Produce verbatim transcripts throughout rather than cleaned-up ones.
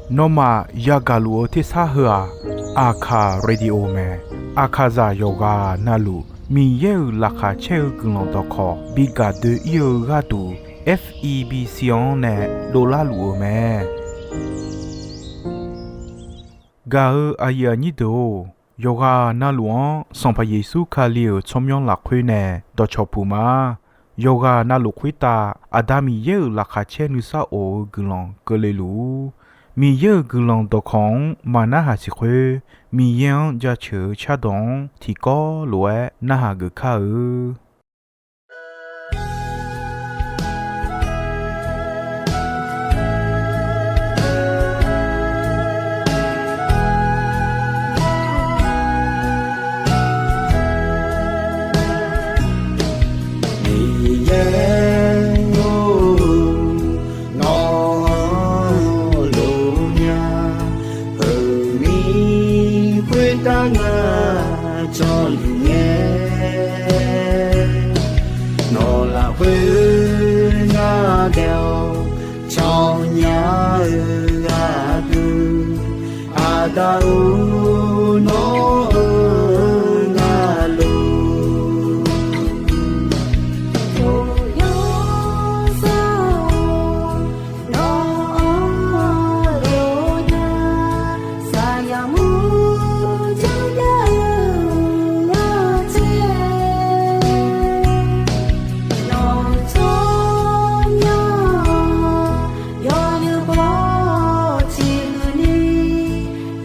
Nawmaf yagaq luf-eu tersar heu-aq, Aqkaq Radio mae. Aqkaqzaq yawqghaq navluf Miqyaer-euq laqkhaq caer-eu guiqlanq dawqkawq bi gaq doe-ir-eu gharduq, F E B C-anr nae dovlar luf-euq mae. Gaq-eu aqyuif aqnyir deuq-or, yawqghaq navluf-anr Sanqpaq Yeqsur Kali-euq tsawrmyanr lafkhoer nae dawqcawq puq ma. Yawqghaq navluf khoertav Aqda Miqyaer-euq laqkhaq caer nuisar of-eu guiqlanq keuvle luf-ur. Miqyaer-euq guiqlanq dawqkawq-anr maqnarhaq siq khoer, Miqyaer-anr jaceuq-eu cardawq-anr tiqkawv lof-aer narhaq geuf kar-eu. Miqyaer-or, nawq-anr lof nya, heumir khoertav ngar jawrluf ngae, nawq lafkhoer ngar daef-awr cawnya-eu gharduq, Aqda-or, nawr-eu ngar lof. Yawsanr-or, nawq-anr lof nya, saqyaq mur janrjav-eu ngar caer, nawq-euq tsawrmyanr yawnyir baw ciqhuiq ni,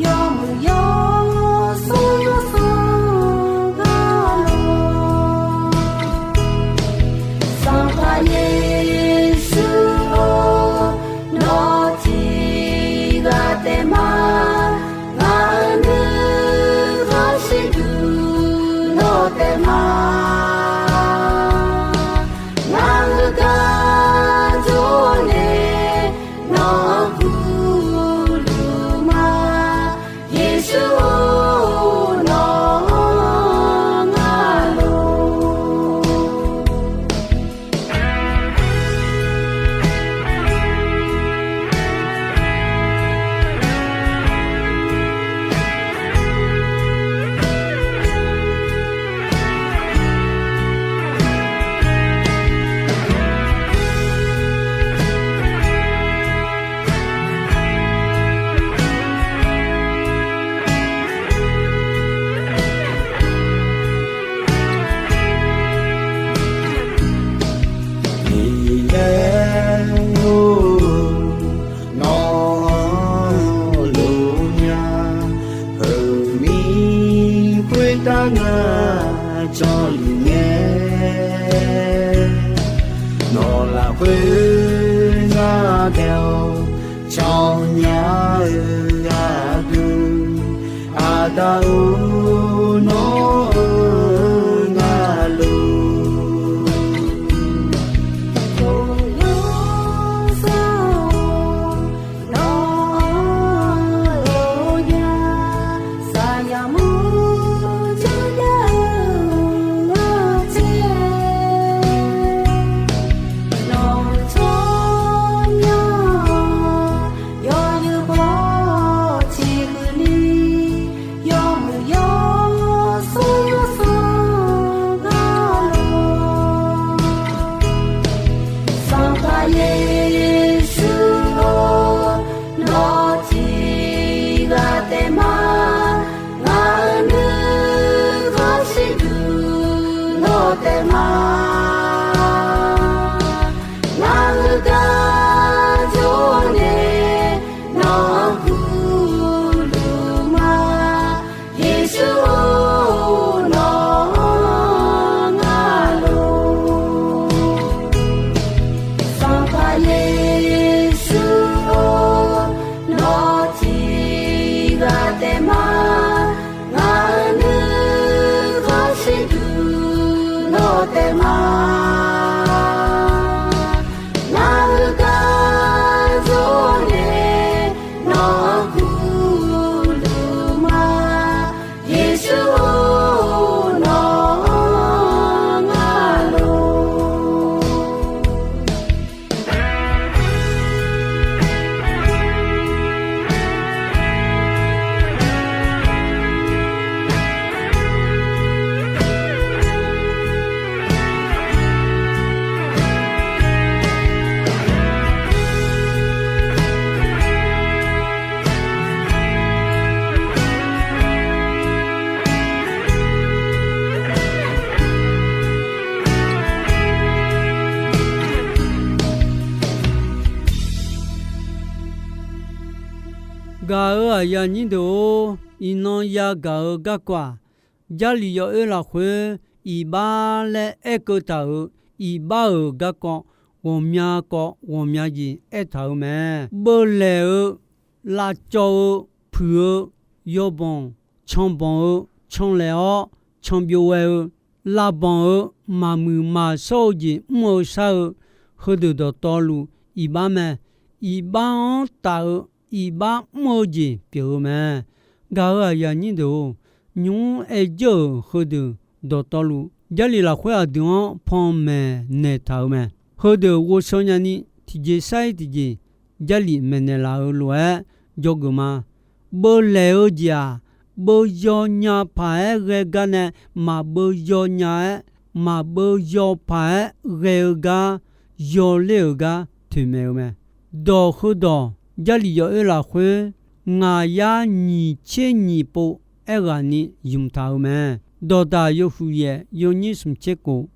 yawmuiq yawsur yawsanr gar lof. Sanqpaq Yeqsur-or, nawr tiqghaq taef ma, ngaq-euq nuikhanr shirduq nawr taef ma. Ngaq-euq gar jawr nae nawq-anr gurluf ma, Yeqsur-or, nawq-anr ngar lof. Miqyaer-or, nawq-anr lof nya, heumir khoertav ngar jawrluf ngae, nawq lafkhoer ngar daef-awr cawnya-eu gharduq, Aqda-or, nawr-eu ngar lof. Yawsanr-or, nawq-anr lof nya, saqyaq mur janrjav-eu ngar caer, nawq-euq tsawrmyanr yawnyir baw ciqhuiq ni, yawmuiq yawsur Gaq-euq aqyuif aqnyir deuq-or, iqnan yagaq-eu garkawv-aq, Jarlif yawoer lafkhoer iqbax laer aerkeuv taq-euq iqbax-euq garkawv ghawqmya kawv ghawqmya jeq aertaq-euq mae. Beuvlaeq-eu, lavcawv-eu, puiq-eu, yawbanq canbanq-eu, canlaeq-awr canbyov ghae-eu, lavbanq-eu, maqmuiq maqshawr-eu jeq mr-eu shar-eu, heudeuq dawqtawvluf iqbax mae. Iqbax-anr taf-eu iqbax mr-eu jeq pyeuf-eu mae. Gaq-euq aqyuif aqnyir deuq-or, nymq-mr aer jeur-euq heudeuq dawqtawvluf, Jarlif lafkhoer aqdui-anr panmaeq naeqtaq-euq mae. Heudeuq ghovshaw nyani tiqjeq sar-ir tiqjeq, Jarlif maeqnaeq laf-euq lof-aer dzawgeuf ma. Beuvlaeq-eu jeq-aq, beuyaw nya paq-aer ghae gar nae, maqbeuv yaw nya-aer, maqbeuv yaw paq-aer ghae-eu gar, yawler-euq gar toeqmaeq-eu mae. Dawq heudawq Jarlif yawoer lafkhoer ngaq yar nyiq tser nyiq pov aerghaqni ymq taq-euq mae. Dawqdaq yawhuiq yaef yawnyir smq tser kof,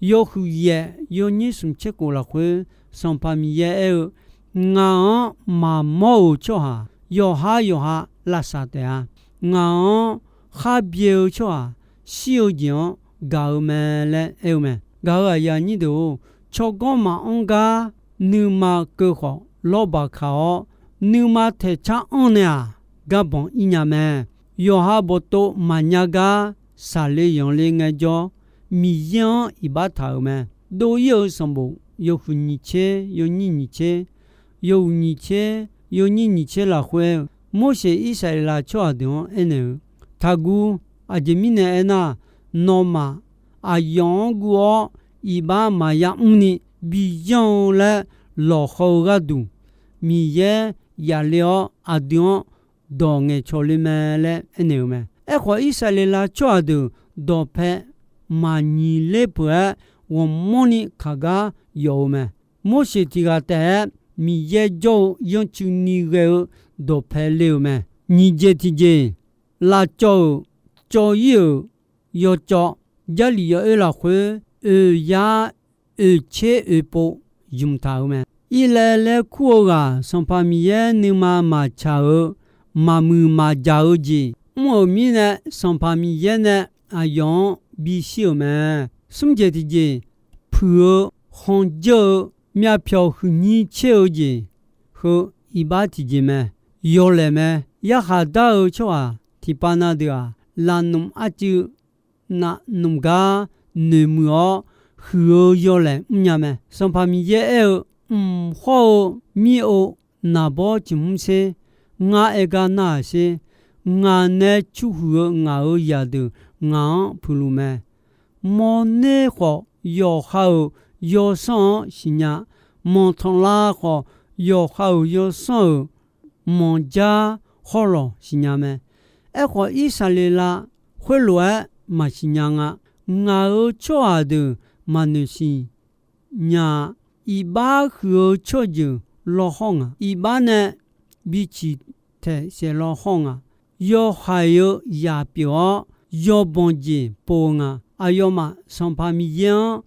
yawhuiq yaef yawnyir smq tser kof lafkhoer, Sanqpaq Miqyaer aer-eu, Ngaq-anr maqmawr-euq tsawrhaq yawqhar yawqha lavsaq taef-a. Ngaq-anr khar byae-eu tsawrhaq shir-eu jeq-anr gaq-eu mae laer aer-eu mae. Gaq-euq aqyuif aqnyir deuq-or, tsawrganr maqanr gar nuima keuv khawf lawrbaq kaq-awr, nuima taeqcar anr nae-aq, garbanq ir nya mae. Yawqha bawqtov maqnya gar saqle yanqle ngaejawr, Miqyaer-anr iqbax taq-euq mae. Dov-ir-eu sanqbof yawhuiq nyiq tser yawnyir nyiq tser, yawhuiq nyiq tser yawnyir nyiq tser lafkhoer-eu, Morseq Irsaqleqlav tsawrhaq deuq-anr aernaeq-eu, Taqguv. Aqjeq mirnae aernar, nawmaf aqyawf-anr guv-awr iqbax maqya mrni bi yanr-eu laer lawqhaw-eu gharduq, Miqyaer yaf le-awr aqdui-anr dawq ngaeqcawq le mae laer aernaeq-eu mae. Aerkhawf, Irsaqleqlav tsawrhaq deuq dawqpae maqnyiq ler peuq-aer ghawqmanrni kaq gar yawf-eu mae. Morseq tiq ghaq taef-aer Miqyaer jawr-eu yanrcuini ghae-eu dawqpae le-euq mae. Nyiq jeq tiqjeq, lavcawv-euq, cawv-ir-euq, yawcawv, Jarlif yawoer lafkhoer oeq yar oeq tser oeq pov ymq taq-euq mae. Irlaev laer kur-eu ghaq Sanqpaq Miqyaer nuima maqtsaq-euq, maqmuiq maqjaq-eu jeq mr-euq mirnae, Sanqpaq Miqyaer nae aqyawf-anr bishir-euq mae. Smr jeq tiqjeq, puiq-eu, khanqjeur-eu, myavpyawq huiqnyir caer-eu jeq heu iqbax tiqjeq mae. Yawlaeq mae. Yarkhaq dar-eu tsawrhaq tiqpav na deuq-aq, lafnmq arcuiv navnmq gar noeqmuiq-awr huiq-eu yawlaeq mrnya mae. Sanqpaq Miqyaer aer-eu, Mq hawr-eu mir-o, naqbawr ciqhmr sher. Ngar aer gar nar-aq sher. Ngaq nae curhuiq-eu ngaq-euq zaqdeuq ngaq-anr puiqluf mae. Mawrner khawf, yawqha-euq yawsanr-anr siqnya. Manqtanqlav khawf, yawqha-euq yawsanr-euq manqjar hawrlawq siqnya mae. Aerkhawf, Irsaqleqlav khoerlof-aer maqsiqnya nga. Ngaq-euq tsawrhaq deuq maqnoeq siq nya-a. Iqbax huiq-eu tsawrjeuq lawhawr nga. Iqbax nae biciq taeq saeqlaw hawr nga. Yawhaiq-eu zaq pyeuf-awr, yawbanq jeq pov-eu nga. Aqyawfmaf Sanqpaq Miqyaer-anr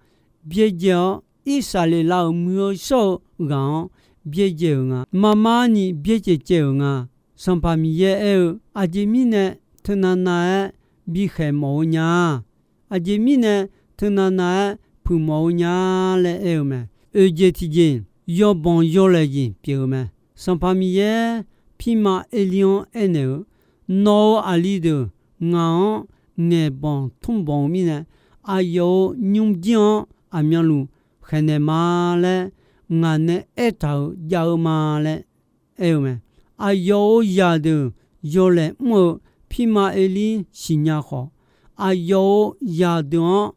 byaerdzae-awr, Irsaqleqlav-euq muiq-eu shawr-eu ghaq-anr byaerdzae-euq nga. Marmarni byaerdzae caev-euq nga. Sanqpaq Miqyaer aer-eu, Aqjeq mirnae teunav nav-aer bikhaeq mawf-eu nya-a? Aqjeq mirnae teunav nav-aer puiq mawf-eu nya laer aer-eu mae. Oeq jeq tiqjeq, yawbanq yawlaeq jeq pyeuf-eu mae. Sanqpaq Miqyaer pirma Erlirr-anr aernaeq-eu, Nawq-euq aqli deuq ngaq-anr ngaeqbanq tmrbanq-eu mirnae, aqyawf-euq nymrjir-anr aqmyanluf khaeqnaeq ma laer ngaq nae aertaq-euq jav-eu ma laer aer-eu mae. Aqyawf-euq zaqdeuq yawlaeq mr-eu pirma Erlirr siqnya khawf, aqyawf-euq zaqdeuq-anr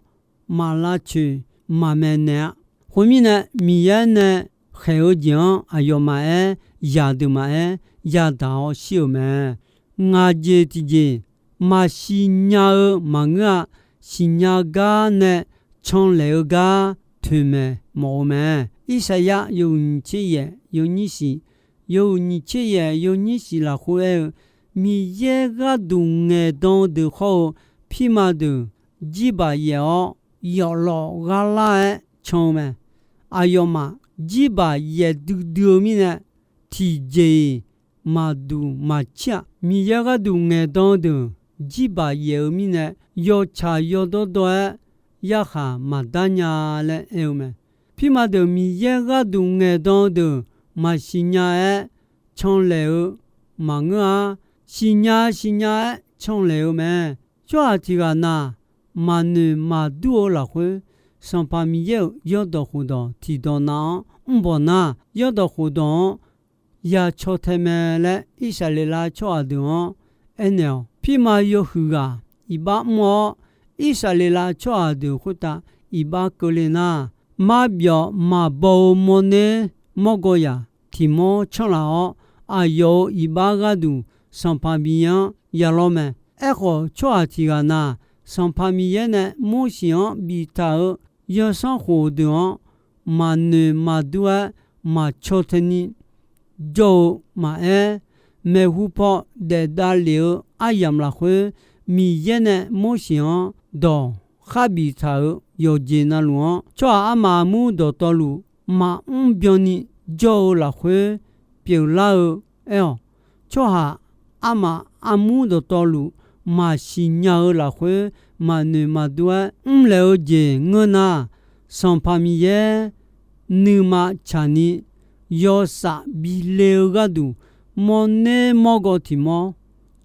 maq lavcoeq maqmaeq naeq-a. Khoermirnae, Miqyaer nae khaeq-eu jeq-anr aqyawf maqaer, zaqdeuq maqaer, yadaq-awr shir-euq mae. Ngaq jeq tiqjeq, maqsiq nya-eu maqngeur-a. Siqnya gar nae canlaeq-eu gar toeqmaeq mawf-eu mae. Irsaqyar yawhuiq nyiq tser yaef yawnyir shiq, yawhuiq nyiq tser yaef yawnyir shiq lafkhoer aer-eu, Miqyaer gharduq ngaeqdan-eu deuq hawr-eu pirma deuq jirbaq yaef-awr, yawflawf gharlar-aer can-eu mae. Aqyawfmaf jirbaq yaef duidui-eu mirnae, tiqjeq-iq maqduq maqcir-aq, Miqyaer gharduq ngaeqdan-eu deuq jirbaq yaef-eu mirnae, yawtsaq yawdawr dawr-aer yarkhaq maqdar nya laer aer-eu mae. Pirma deuq Miqyaer gharduq ngaeqdan-eu deuq maqsiq nya-aer canlaeq-eu maqngeur-a. Siqnya siqnya-aer canlaeq-eu mae. Tsawrhaq tiq ghaq na maqnoeq maqdur-eu lafkhoer, Sanqpaq Miqyaer-euq yawrdawq khofdawq tiqdawq nav-anr mrbawq nar, yawrdawq khofdawq-anr ya caw tae mae laer Irsaqleqlav tsawrhaq deuq-anr aernaeq-awq. Pirma yawhuiq ghaq iqbax mr-awr, Irsaqleqlav tsawrhaq deuq khoertav iqbax keuvle nar, marbyawf maqbaw-eu mawrner mawrgawr zaq tiq mawr canr laf-awr, aqyawf-euq iqbax gharduq Sanqpaq Miqyaer-anr ya lawr mae. Aerkhawf, tsawrhaq tiq ghaq na, Sanqpaq Miqyaer nae Morseq-anr biftaq-euq yawsanr khof deuq-anr maqnoeq maqdur-aer maqcaw tae ni jawr-eu maqaer, maeqhu paw daef davlef-eu aryamq lafkhoer, Miqyaer nae Morseq-anr dawq khar biftaq-euq yawqjeq navluf-anr, tsawrhaq armaf armur dawqtawvluf maqmr byanni jawr-eu lafkhoer pyeuflar-eu aer-awq. Tsawrhaq armaf armur dawqtawvluf maqsiq nya-eu lafkhoer maqnoeq maqdur-aer mrlaeq-eu jeq ngeur nar, Sanqpaq Miqyaer nuima tsaqni yawsaf bile-eu gharduq mawrner mawrgawr tiq mawr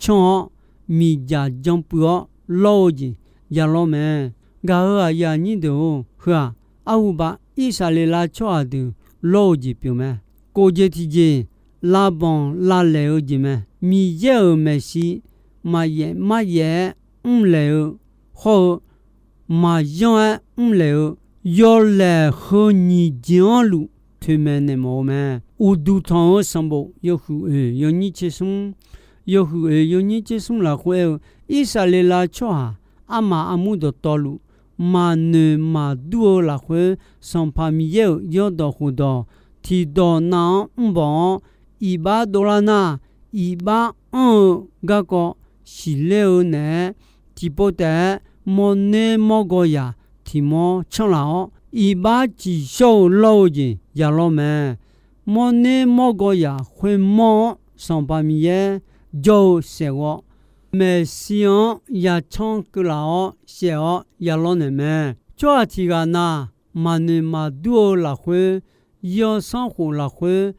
canr-awr, miqdzaq janpuiv-awr lawr-eu jeq ya lawr mae. Gaq-euq aqyuif aqnyir deuq-or, heu-aq, arhuba Irsaqleqlav tsawrhaq deuq lawr-eu jeq pyeuf mae. Kof jeq tiqjeq, lavbanq lavlaeq-eu jeq mae. Miqyaer-euq maeqshi maqyaef maryaef-aer mrlaeq-eu hawr-eu, maqyanr-aer mrlaeq-eu yawlaeq heu nyiq jeq-anr luf toeqmaeq naeq mawf-eu mae. Uqduq tanq-eu sanqbof yawhuiq oeq yawnyir tser smr, yawhuiq oeq yawnyir tser smr lafkhoer aer-eu, Irsaqleqlav tsawrhaq armaf armur dawqtawvluf maqnoeq maqdur-eu lafkhoer, Sanqpaq Miqyaer-euq yawrdawq khofdawq tiqdawq nav-anr mrbawq-awr, iqbax dovlar nar, iqbax anr-eu garkawv siqler-eu naeq-aer, tiqpov taef-aer mawrner mawrgawr zaq tiq mawr canr laf-awr, iqbax ciqshawr-eu lawr-eu jeq ya lawr mae. Mawrner mawrgawr zaq khoermawr-anr Sanqpaq Miqyaer jawr-eu saef ghawv maeqshi-anr yacanr keuv laf-awr saef-awr ya lawr naeq mae. Tsawrhaq tiq ghaq na maqnoeq maqdur-eu lafkhoer, yawsanr khof lafkhoer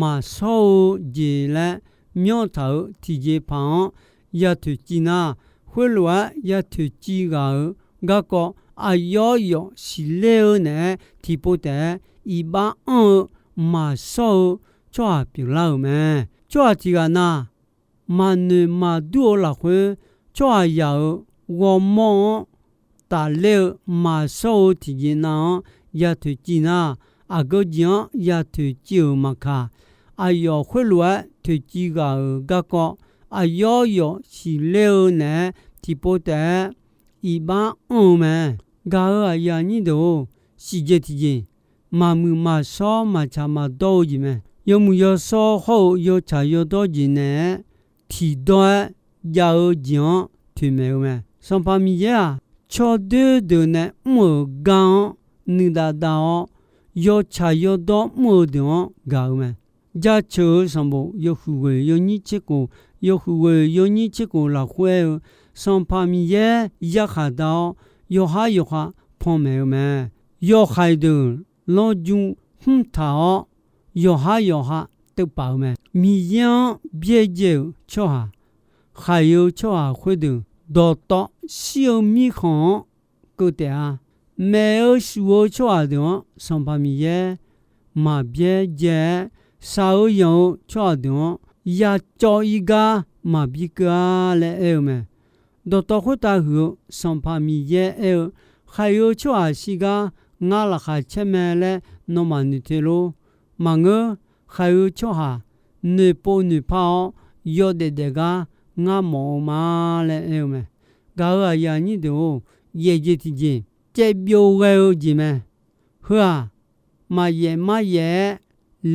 maqshawr-eu jeq laer myanrtaq-euq tiqjeqpaq-anr ya toeqciv nar, khoerlof-aer ya toeqciv ghaq-euq garkawv aqyawf yawf siqler-eu naeq-aer tiqpov taef-aer iqbax anr-eu maqshawr-eu tsawrhaq pyeuflar-euq mae. Tsawrhaq tiq ghaq na maqnoeq maqdur-eu lafkhoer, tsawrhaqzaq-euq ghawrmawr-anr tafler-eu maqshawr-eu tiqjeq nav-anr ya toeqciv nar, aqgeu jeq-anr ya toeqciv-euq maqkaq, aqyawf khoerlof-aer toeqciv ghaq-euq garkawv aqyawf yawf siqler-eu naeq-aer tiqpov taef-aer iqbax anr-eu mae. Gaq-euq aqyuif aqnyir deuq-or, siqjeq tiqjeq, maqmuiq maqshawr maqtsaq maqdawr-eu jeq mae. Yawmuiq yawshawr hawr-eu yawtsaq yawdawr jeq naeq-aer tiqdawr-aer jav-eu jeq-anr toeqmaeq-eu mae. Sanqpaq Miqyaer-aq, tsawrdoer deuq nae mr-euq gar-anr nuidav dav-awr, yawtsaq yawdawr mr-eu deuq-anr gaq-eu mae. Jaceuq-eu sanqbof yawhuiq ghoeq yawnyir tser khof, yawhuiq ghoeq yawnyir tser khof lafkhoer aer-eu, Sanqpaq Miqyaer yarkhaq dav-awr, yawqhar yawqha panmaeq-eu mae. Yawhaiq deuq lawrjmr hmr taq-awr, yawqhar yawqha teuvpaf-eu mae. Miqyaer-anr byaerdzae-euq tsawrhaq, khaiq-eu tsawrhaq khoerdeuq dawqtawv shir-eu mirkhanq-anr keuv taef-a. Maef-eu shuf-eu tsawrhaq deuq-anr Sanqpaq Miqyaer maqbyaerdzae-aer, shaq-eu yanq-eu tsawrhaq deuq-anr yacawv-ir gar maqbi keuv-a laer aer-eu mae. Dawqtawv khoertav huiq-eu Sanqpaq Miqyaer aer-eu, khaiq-eu tsawrhaq shir gar ngar laqkhaq caer mae laer nawmaf noeq te lor. Maqngeur, khaiq-eu tsawrhaq noeqpov noeqpar-awr yawdaef daef gar ngar mawf-eu ma laer aer-eu mae. Gaq-euq aqyuif aqnyir deuq-or, yaeq jeq tiqjeq caevbyov ghae-eu jeq mae. Heu-aq, maqyaef maryaef-aer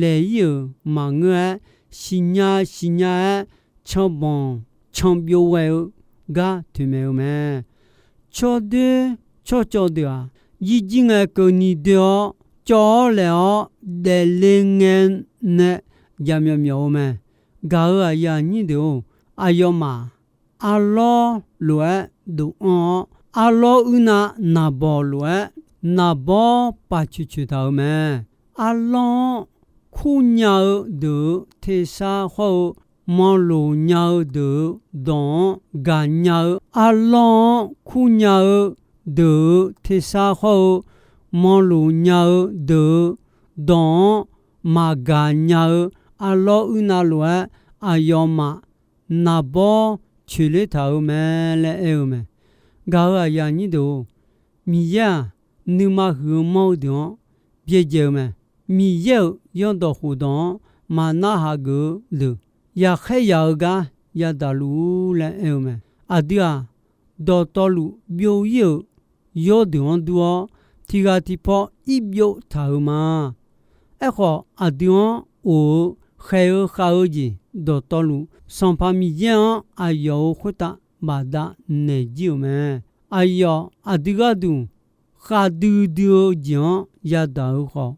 laeq-ir-euq maqngeur-aer, siqnya siqnya-aer canbanq canbyov ghae-eu gar toeqmaeq-eu mae. Tsawrdoer tsawrcawv deuq-aq, jirjir ngae keuvni doe-awr cawv-awr laeq-awr daefle ngae nae jaqmyawf myawf-eu mae. Gaq-euq aqyuif aqnyir deuq-or, aqyawfmaf arlawr lof-aer dof-anr-awr, arlawr uirnav naqbawq lof-aer naqbawr paqcoeq coeq taq-euq mae. Arlawr-anr kurnya-eu deuq-euq tersar hawr-eu, manloq nya-eu deuq-euq dawq-anr gaqnya-eu, arlawr-anr kurnya-eu deuq-euq tersar hawr-eu, manloq nya-eu deuq-euq dawq-anr maqgaq nya-eu, arlawr uirnav lof-aer aqyawfmaf naqbawr coeqler taq-euq mae laer aer-eu mae. Gaq-euq aqyuif aqnyir deuq-or, Miqyaer-aq, nuima huiq-eu manr-eu deuq-anr byaerdzae-eu mae. Miqyaer-euq zanrdawq khofdawq-anr maqnarhaq geuf-eu deuq, yaqkhaer yaq-eu gar yadaq luf-ur laer aer-eu mae. Aqdui-aq, dawqtawvluf byov-ir-euq yawrdeuq-anr dur-awr, tiqghaq tiqpaw ir byov taq-euq ma. Aerkhawf, aqdui-anr of-eu khaeq-eu khav-eu jeq dawqtawvluf, Sanqpaq Miqyaer-anr aqyawf-euq khoertav bafdav naeq jir-euq mae. Aqyawf aqdui gharduq khavdui dui-eu jeq-anr yadaq-eu khawf,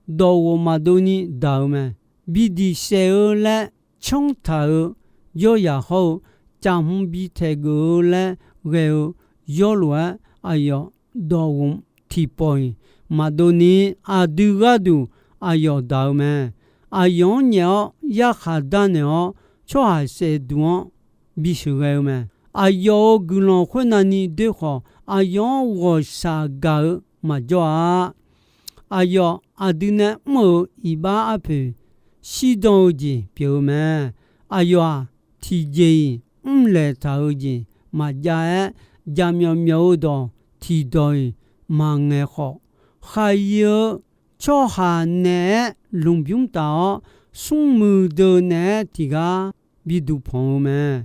dawqghof maqdov ni daq-eu mae. Bi diq saef-eu laer canr taq-eu yawryaq hawr-eu, caqhm bi taeq geuf-eu laer ghae-eu yawr lof-aer, aqyawf dawqghof tiqpawf-iq maqdov ni, aqdui gharduq aqyawf daq-eu mae. Aqyawf-anr nyaef-awr yarkhaq darnaeq-awr, tsawrhaq saef duq-anr bisheuq ghae-eu mae. Aqyawf-euq guiqlanq khoernavni doer khawf, aqyawf-anr ghawqshaq gaq-eu maqjawr-a. Aqyawf aqdui nae mr-euq iqbax arpoeq shirdan-eu jeq pyeuf-eu mae. Aqyawf-aq, tiqjeq-iq mrlaeq taq-eu jeq maqjav-aer, jaqmyawf myawf-eu dawq tiqdawq-iq maqngaeq khawf, khaqyi-eu tsawrhaq naeq-aer lmqbymr taf-awr, smrmuiq deuq naeq-aer tiqgar biduq panq-eu mae.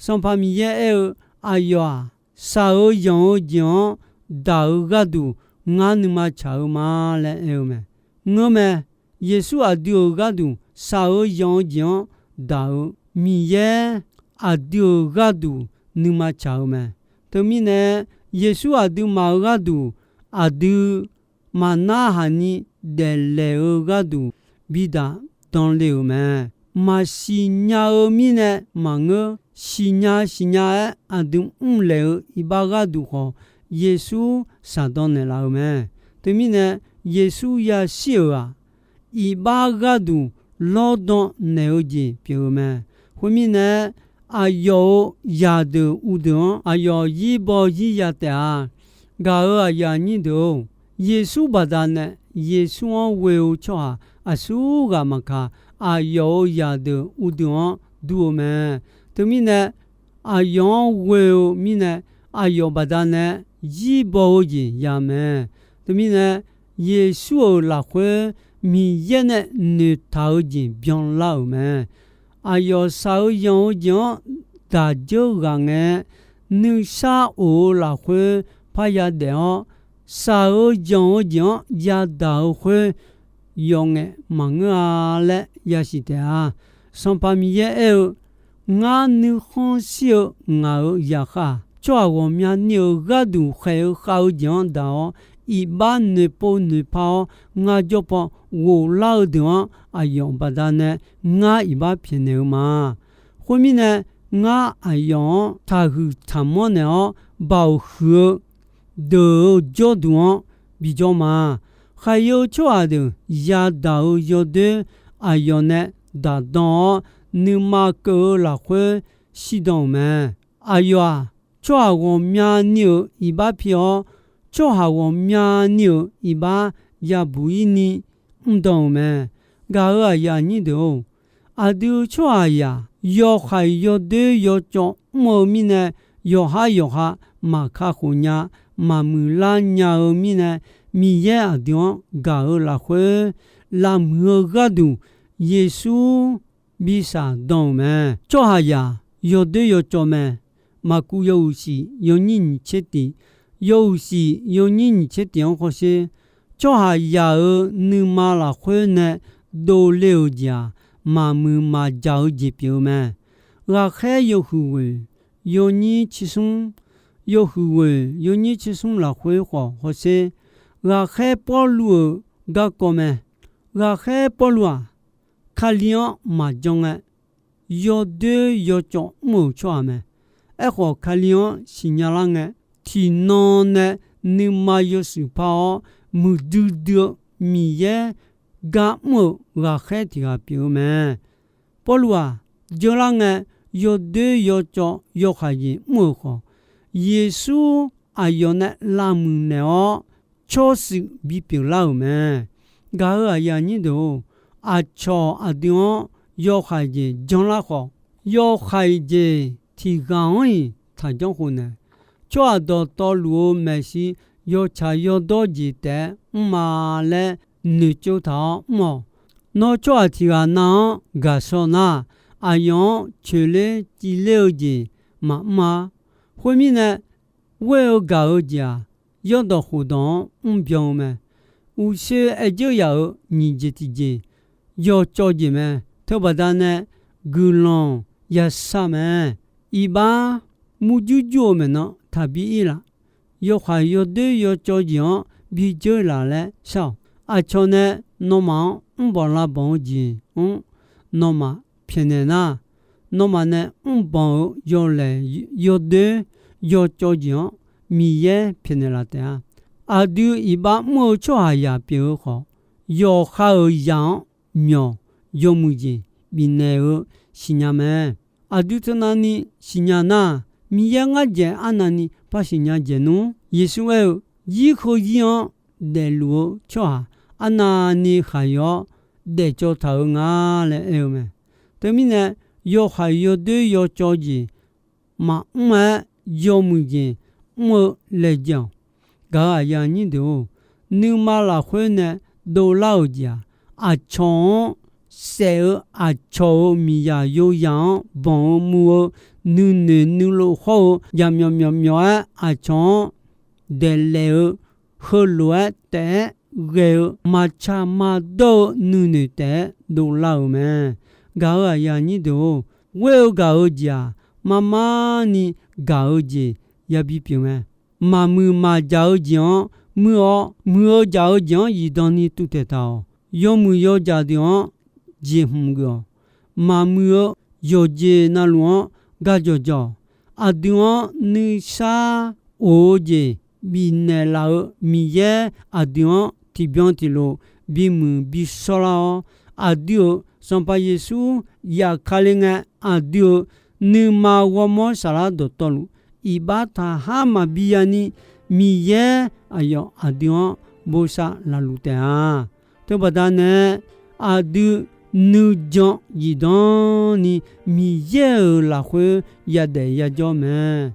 Sanqpaq Miqyaer aer-eu, Aqyawf-aq, shaq-eu yanq-eu jeq-anr daq-eu gharduq ngar nuima tsaq-eu ma laer aer-eu mae. Ngeurmae, Yeqsur aqdui-euq gharduq shaq-eu yanq-eu jeq-anr daq-eu Miqyaer aqdui-euq gharduq nuima tsaq-eu mae. Teumirnae, Yeqsur aqduimaf-euq gharduq aqdui maqnarhaq ni daeflaeq-eu gharduq bidaq danle-euq mae. Maqsiq nya-eu mirnae maqngeur, siqnya siqnya-aer aqdui mrlaeq-eu iqbax gharduq khawf, Yeqsur shaqdan naeqlaf-eu mae. Teumirnae, Yeqsur yashir-euq-aq, iqbax gharduq lawrdan naeq-eu jeq pyeuf-eu mae. Khoermirnae, aqyawf-euq zaqdeuq uvdeuq-anr aqyawf zir baw zir ya taef-a. Gaq-euq aqyuif aqnyir deuq-or, Yeqsur baqdanae Yeqsur-anr ghoe-eu tsawrhaq aqsurghaq maqkaq, aqyawf-euq zaqdeuq uvdeuq-anr dur-eu mae. Teumirnae, aqyawf-anr ghoe-eu mirnae, aqyawf baqdanae zir baw-eu jeq ya mae. Teumirnae, Yeqsur-euq lafkhoer Miqyaer nae noeqtaq-eu jeq byanlar-euq mae. Aqyawf shaq-eu yanq-eu jeq-anr daq dzeur ghaq ngae, nuisar of-eu lafkhoer parya daef-awr, shaq-eu yanq-eu jeq-anr yadaq-eu khoer yawf ngaef maqngeur-a laer yasiq taef-a. Sanqpaq Miqyaer aer-eu, Ngar nuikhanr shir-eu ngaq-euq zaqkhav-aq, tsawrhaq ghawqmyani-euq gharduq khaeq-eu khav-eu jeq-anr daq-awr, iqbax noeqpov noeqpar-awr ngar jawr paw ghoflar-eu deuq-anr aqyawf baqdanae ngar iqbax pyaeqnaeq-eu ma. Khoermirnae, ngar aqyawf-anr taqhuiq taqmanr naeq-awr baoq huiq-eu deuq-euq jawrduq-anr bijawr ma. Khaqyi-eu tsawrhaq deuq yadaq-eu yawdoer aqyawf nae daqdan-awr, nuima keuv-eu lafkhoer shirdan-euq mae. Aqyawf-aq, tsawrhaq ghawqmyani-euq iqbax pi-awr, tsawrhaq ghawqmyani-euq iqbax yabuq-ir ni mrdan-euq mae. Gaq-euq aqyuif aqnyir deuq-or, aqdui tsawrhaqzaq yawhaiq yawdoer yawcawv mr-eu mirnae, yawqhar yawqha maqkakhof nya, maqmuiqlar nya-eu mirnae, Miqyaer aqdui-anr gaq-eu lafkhoer, lavmuiq-eu gharduq Yeqsur bi shafdan-euq mae. Tsawrhaqzaq yawdoer yawcawv mae. Maqkuv yawhuiq shif yawnyir nyiq tser tiq, yawhuiq shif yawnyir nyiq tser tiq-anr hawsher, tsawrhaqzaq-euq nuima lafkhoer nae dovle-euq jeq-aq, maqmuiq maqjaq-eu jeq pyeuf-eu mae. Ghaqkhaer yawhuiq ghoeq yawnyir tser smr, yawhuiq ghoeq yawnyir tser smr lafkhoer khawf hawsher, ghaqkhaer Pawrluv-euq garkawv mae. Ghaqkhaer Pawrluv-aq, Kali-anr maqjan ngae, yawdoer yawcawv mr-euq tsawrhaq mae. Aerkhawf, Kali-anr siqnya lar ngae, tiqnan nae nuima yawshuif par-awr, muiqdui dui-eu Miqyaer gar mr-euq ghaqkhaer tiq ghaq pyeuf-eu mae. Pawrluv-aq, dzeurlar ngae, yawdoer yawcawv yawhaiq jeq mr-euq khawf, Yeqsur aqyawf nae lavmuiq naeq-awr, tsawrshuif bipyeuf lar-euq mae. Gaq-euq aqyuif aqnyir deuq-or, aqcawq aqdui-anr yawhaiq jeq janlar khawf, yawhaiq jeq tiq ghaq-anr-iq taq janr khof nae, tsawrhaq dawqtawvluf-eu maeqshi yawtsaq yawdawr jeq taef-aer mrma laer noeqtsov taq-awr mr-awq. Nawr tsawrhaq tiq ghaq nav-anr gaqshaw nar, aqyawf-anr coeqler civler-eu jeq maqmr-a. Khoermirnae, ghoer-eu gaq-eu jeq-aq, yawrdawq khofdawq-anr mrbyan-eu mae. Uqshoe aer dzeur yaf-euq nyiq jeq tiqjeq, yawcawv jeq mae. Teubaqda nae guiqlanq yashar mae. Iqbax murjur jur-eu maeqnan taqbi ir laf. Yawhaiq yawdoer yawcawv jeq-anr bi dzeur laf laer shar-awq. Aqcawq nae nawmaf-anr mrbanq lavbanq-eu jeq-anr nawmaf pyaeqnaeq nar, nawmaf nae mrbanq-eu yawlaeq yawdoer yawcawv jeq-anr Miqyaer pyaeqnaeq laf taef-a. Aqdui iqbax mr-eu tsawrhaqzaq pyeuf-eu khawf, yawqha-euq zaq-anr myawq yawmuiq jeq bifnaeq-eu siqnya mae. Aqdui teunavni siqnya nar, Miqyaer ngar dzaeq arnavni par siqnya dzaeq nmr. Yeqsur aer-eu, zir heu zir-anr daefluf-eu tsawrhaq arnavni khaqyawf-awr daefcawv taq-eu nga laer aer-eu mae. Teumirnae, yawhaiq yawdoer yawcawv jeq maqmr-aer, yawmuiq jeq mr-eu laejae-awq. Gaq-euq aqyuif aqnyir deuq-or, nuima lafkhoer nae dovlar-euq jeq-aq, aqcawq-anr saef-eu aqcawq-euq miqzaq yoyaq-anr banq-eu muv-eu nuinoeq nuilov hawr-eu yaqmyawf myawf myawf-aer aqcawq-anr daeqlaef-eu heulof-aer taef-aer ghae-eu maqtsaq maqdawr-eu nuinoeq taef-aer dovlar-euq mae. Gaq-euq aqyuif aqnyir deuq-or, ghoer-eu gaq-eu jeq-aq, marmarni gaq-eu jeq yabi pyeuf mae. Maqmuiq maqjaq-eu jeq-anr muir-awr, muiq-eu jaq-eu jeq-anr zifdan ni tuvtaeq taq-awq. Yawmuiq yawjaq deuq-anr jeqhmq geuf-awq. Maqmuiq-eu yawqjeq navluf-anr gajawq jawq-awq. Aqdui-anr nuisar of-eu jeq bifnaeq laf-eu Miqyaer aqdui-anr tiqbyan tiqlof bimuiq bishawrlar-awr, aqdui-euq Sanqpaq Yeqsur yafkale ngae, aqdui-euq nuima ghawrmawr saflar dawqtawvluf iqbax taqhar maqbi yani, Miqyaer aqyawf aqdui-anr bosav lafluf taef-a. Teubaqda nae, aqdui nuijan zifdan ni Miqyaer-euq lafkhoer yadaef yajawr mae.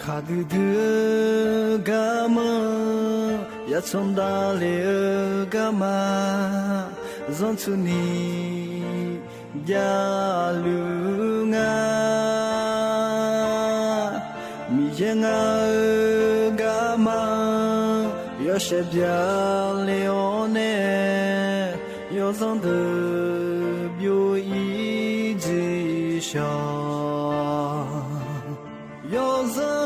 Kaqdui dui-eu garmanr, yatsanr davle-eu garma, zanrtsuini javluf nga. Miqyaer ngar-eu garma, yawshaef byaqle-awr nae, yawzanr deuq byov-ir jeq-awq. Yawzanr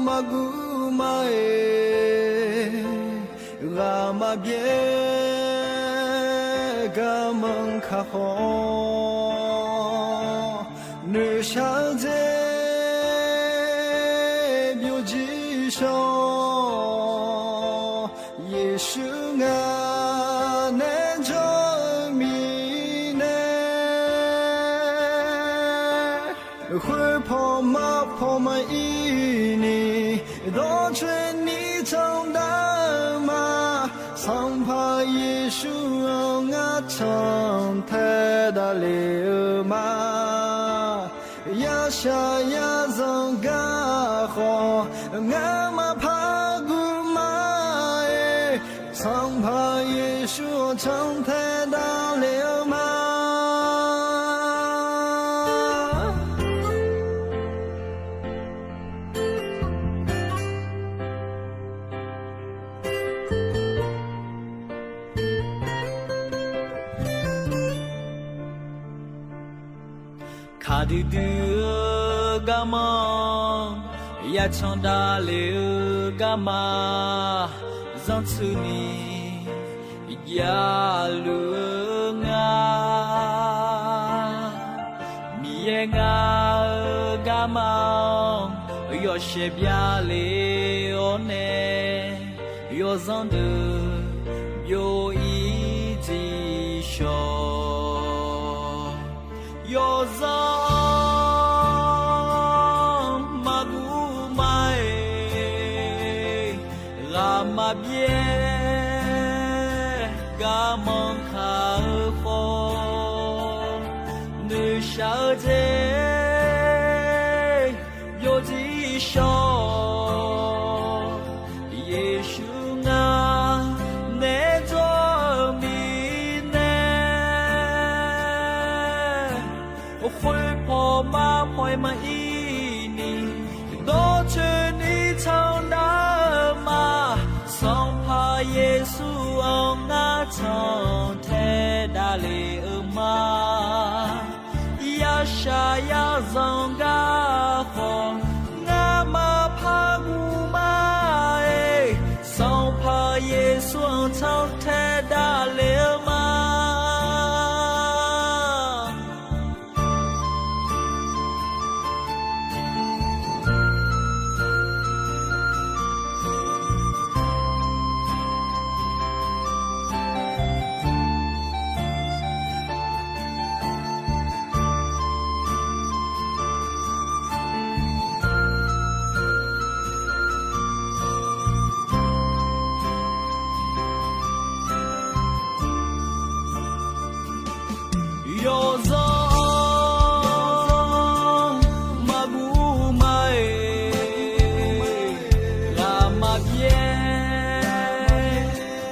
maqguv maqeq, ghaq maqbyaer, garmanr kakhof-awr, noeqshaq-eu jeq byovjir shawr. Yeqsur ngaq nae jawr-eu mirnae, khoerpaw marpaw maqir ni, dawrcoeni candav-eu ma. Sanqpaq Yeqsur-anr ngar cantae davle-eu ma. Yashaq yazanq garkhawf, ngamaf par guv ma-aer, Sanqpaq Yeqsur-anr cantae davle-eu ma. Aqdui dui-eu garmanr, yacan davlef-eu garma, zanrtsuini javluf-eu nga. Miqyaer ngar-eu garma-anr yawshaef byavlef-awr nae, yawzanr deuq byov-ir dziq shawq. Yawzanr maqguv ma-aer, ghaq maqbyaer garmanr kaq-eu khawf, noeqshaq-eu jeq byov-ir shawq. Yeqsur ngar nae dzawr-eu mirnae, khoerpaw mar paw-aer maqir ni, dawrcoeni tsanr nar-eu ma. Sanqpaq Yeqsur-anr ngar cantae davlef-eu ma. Yashaq yazanq gar khawf, ngamaf par guv ma-aer, Sanqpaq Yeqsur-anr cantae davlef-eu ma. Yawzanr maqguv ma-aer, ghaq maqbyaer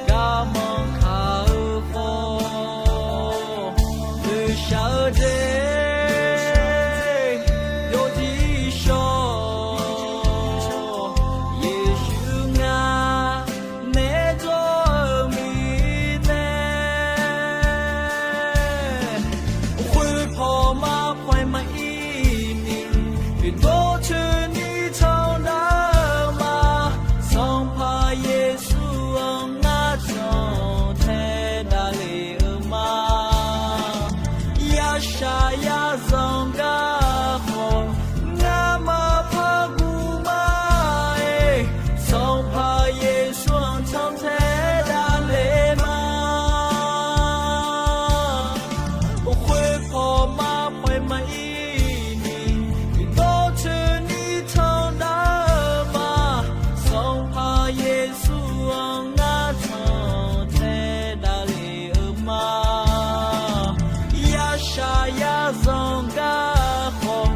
garmanr kaq-eu khawf, noeqshaq-eu jeq byov-ir shawq. Yeqsur ngar nae dzawr-eu mirnae, khoerpaw mar paw-aer maqir ni, dawrcoeni tsanr nar-eu ma. Sanqpaq Yeqsur-anr ngar cantae davlef-eu ma. Yashaq yazanq gar khawf, ngamaf par guv ma-aer, Sanqpaq Yeqsur-anr cantae davlef ma. Khoerpaw mar paw-aer maqir ni, dawrcoeni tsanr nar-eu ma. Sanqpaq Yeqsur-anr ngar cantae davlef-eu ma. Yashaq yazanq gar khawf,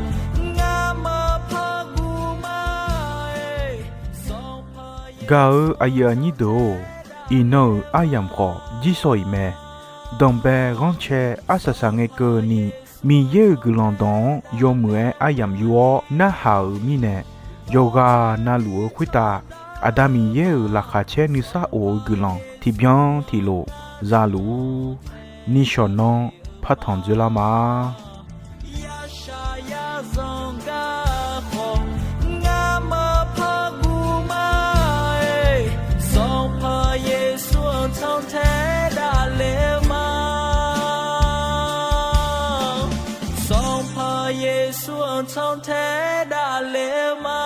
ngamaf par guv ma-aer, Sanqpaq Gaq-eu aqyuif aqnyir deuq-or, iqnan-euq aryamq khawf jirsawq iq mae. Danqbae ghanrcae arsaq saq ngae keuvni, Miqyaer-euq guiqlanq dawq-anr yawmuiq-aer aryamq yur-awr narhaq-euq mirnae, yawqghaq navluf-eu khoertav Aqda Miqyaer-euq laqkhaq caer nuisar of-eu guiqlanq tiqbyan tiqlof zaluf-ur. Nishawq nanr partanq dzoerlar ma. Yashaq yazanq gar khawf, ngamaf par guv ma-aer, Sanqpaq Yeqsur-anr cantae davlef-eu ma. Sanqpaq Yeqsur-anr cantae davlef-eu ma.